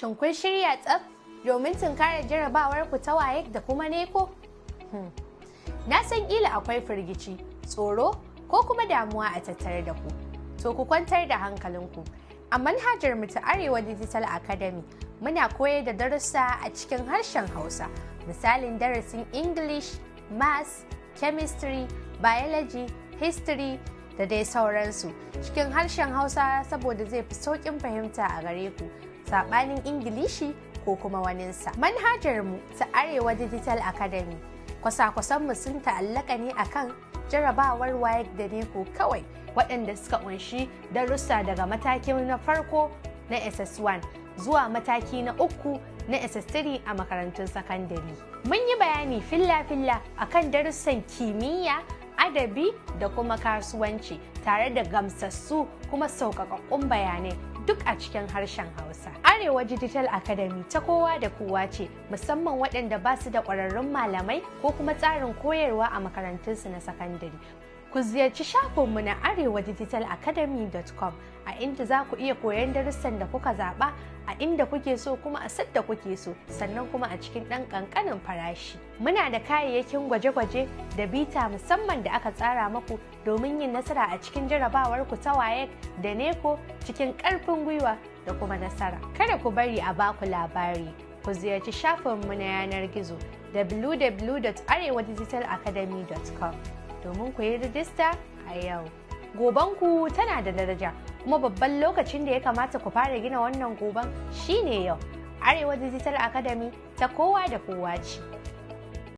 Shin kun shirya tsaf domin tunkarar jarabawar ku ta WAEC da kuma NECO? Na san ƙila akwai firgici, tsoro ko kuma damuwa a tattare da ku. To ku kwantar da hankalinku. A manhajar mu ta Arewa Digital Academy muna koyar da darussa a cikin harshen Hausa. Misalin darasin English, Maths, Chemistry, Biology, History da dai sauransu cikin harshen Hausa saboda zai fi sauƙin fahimta a gare ku, saɓanin Ingilishi ko kuma waninsa. Manhajar mu ta Arewa Digital Academy kwasa-kwasanmu sun ta'allaka ne akan jarabawar WAEC da NECO kawai, waɗanda suka ƙunshi darussa daga matakin na farko na SS1 zuwa mataki na uku na SS3 a makarantun sakandare. Mun yi bayani filla-filla akan darussan kimiyya, adabi da kuma kasuwanci tare da gamsassu kuma sauƙaƙaƙƙun bayanai duk a cikin harshen Hausa. Arewa Digital Academy ta kowa da kowa ce, musamman waɗanda ba su da ƙwararrun malamai ko kuma tsarin koyarwa a makarantunsu na sakandare. Ku ziyarci shafinmu na arewadigitalacademy.com a inda za ku iya koyon darussan da kuka zaɓa a inda kuke so kuma a sadda kuke so, sannan kuma a cikin ɗan ƙanƙanin farashi. Muna da kayayyakin gwaje-gwaje da bita musamman da aka tsara maku domin yin nasara a cikin jarabawar ku ta WAEC da NECO cikin ƙarfin gwiwa da kuma nasara. Kada ku bari a baku labari. Ku ziyarci shafinmu na yanar gizo www.arewadigitalacademy.com domin ku yi rijista a yau. Gobanku tana da daraja, kuma babban lokacin da ya kamata ku fara gina wannan goban shine yau. Arewa Digital Academy ta kowa da kowa ce.